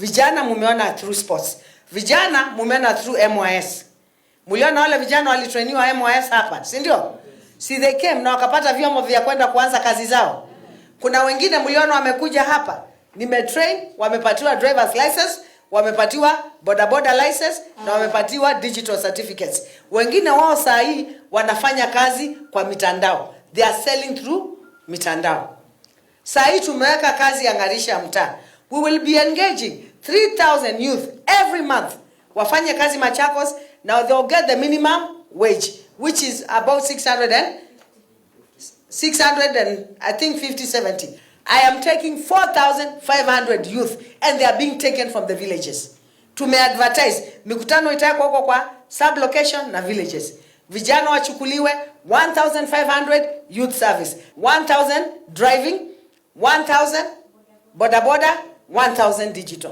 Vijana mumeona through sports. Vijana mumeona through MYS. Muliona wale vijana walitrainiwa MYS hapa, si ndio? Si they came na wakapata vyombo vya kwenda kuanza kazi zao. Kuna wengine mliona wamekuja hapa, nimetrain, wamepatiwa drivers license, wamepatiwa bodaboda license na wamepatiwa digital certificates. Wengine wao saa hii wanafanya kazi kwa mitandao, they are selling through mitandao. Saa hii tumeweka kazi ya Ng'arisha Mtaa. We will be engaging 3000 youth every month wafanye kazi Machakos. Now they'll get the minimum wage, which is about 600 and 600 and I think 50, 70. I am taking 4,500 youth and they are being taken from the villages. Tumeadvertise mikutano itawekwa huko kwa sub location na villages. Vijana wachukuliwe 1500 youth service, 1000 driving, 1000 boda boda, 1000 digital.